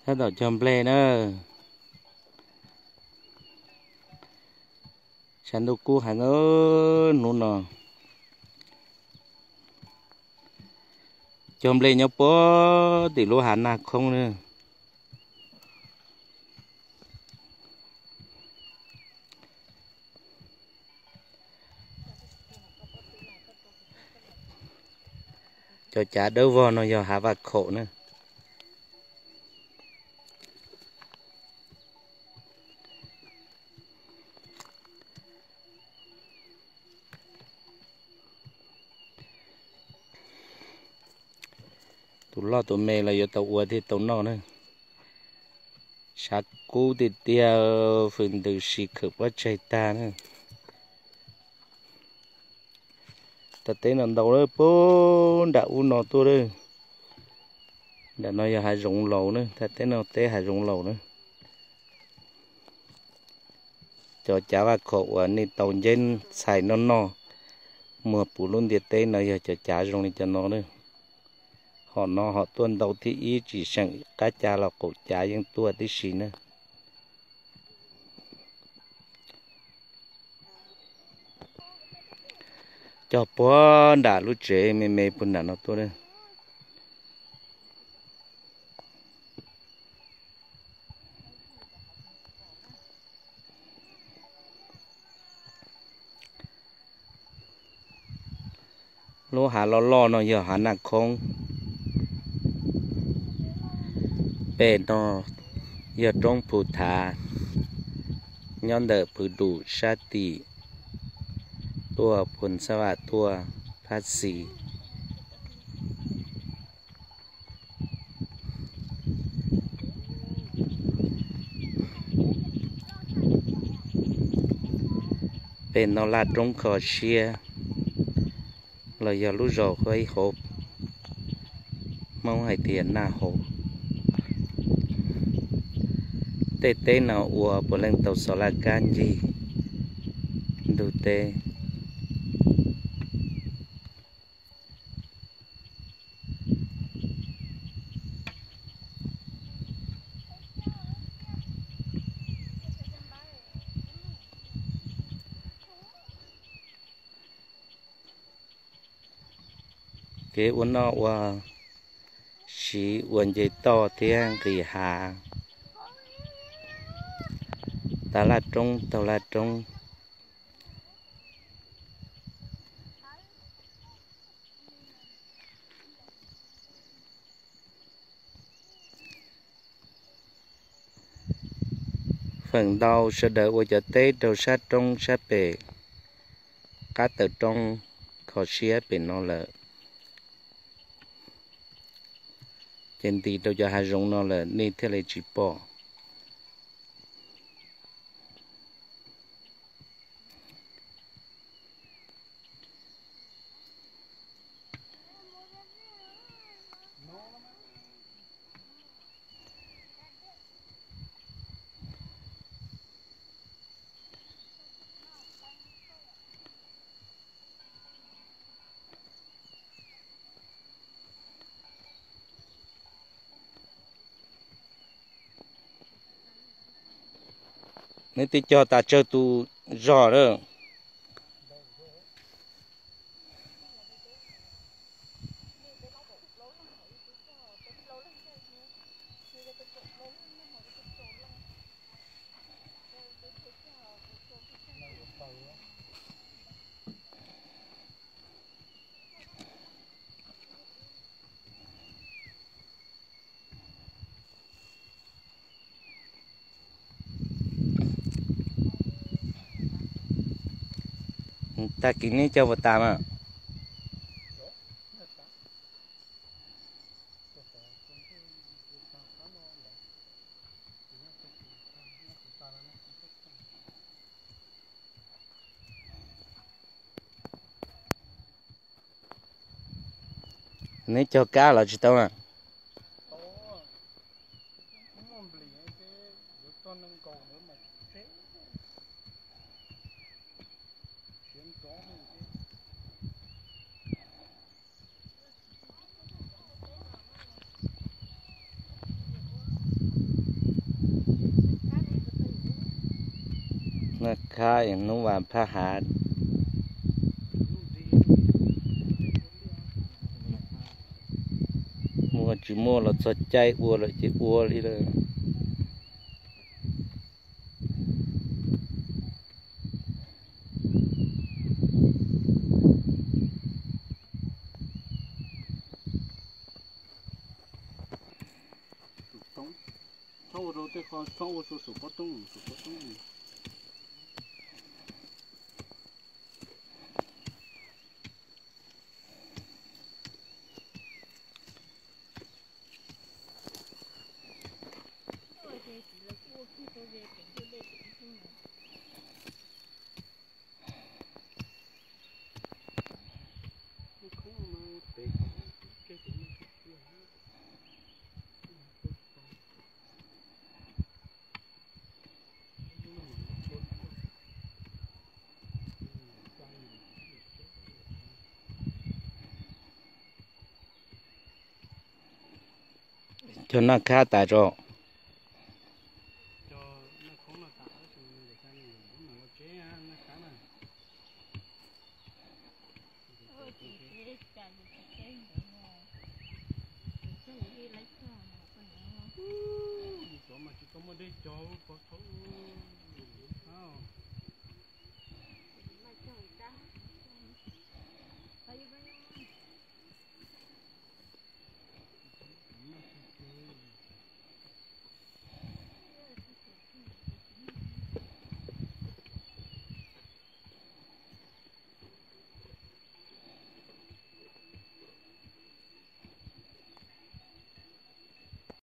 Tab tom cog nplej na. Tshav ntuj kub heev hnub no. Cog nplej nyob puag tim lub hav Naj Khoob na. Cov cav dawb vog no yog hav Vaj Khaum na. Tus loj tus me los yuav tau ua thiaj tau noj na. Tshav kub tiag tiag, fws ntws si khawm pob tsaig tag na. Thaj teb no ntau lawm, puag nram ub no tuaj lawm. Nram no yog hav zoov laus na, thaj teb no teb hav zoov laus na. Cov cav Vaj Khaum uas nej tau nceb txhais noj noj muag puv lub ntiaj teb no yog cov cav zoo li cov no na. Hom no hom tuaj ntau thib ib, tsis seem qab cav los qaum cav yeej tuaj tib si na. Cog puag nram lub tsev me me puag nram no tuaj na. Lub hav loj loj no yog hav Naj Khoob. Pem no yog roob Phu Thav, nyob ntawm Phu Dum sab tim tuaj Phu Xab Vam tuaj Phab Xis. Pem no Laj Roob Kho Siab los yog lub zos Huaib Hauv, Hmoob hais tias Naj Hauv. Tej teb no ua puav leej tau xov laj kab ncig ntug teb. Kev ua noj ua siv ua nce toj thiab nqis hav, tav Laj Roob taug Laj Roob. Feem ntau sawv daws ua cov teb rau sab roob sab pem qab taw roob Kho Siab pem no lawm, ces ntis rau cov hav zoov no lawm nej thiaj li tsis pom. Nws twb cog tas tsawg tus zog lawm. Tag kis neb cog puas tas mas? Neb cog kab los tsis tau na? khab hnub vas phab hav. Muaj tsis muaj los txog caij ua lawm ces ua li lawm. Txhob ua rau tej qho, txhob ua rau saum pob roob, saum pob roob. Cog noj khab tas tso. Ub, yus xyov mas tsis tau muaj dej cog pov thawj.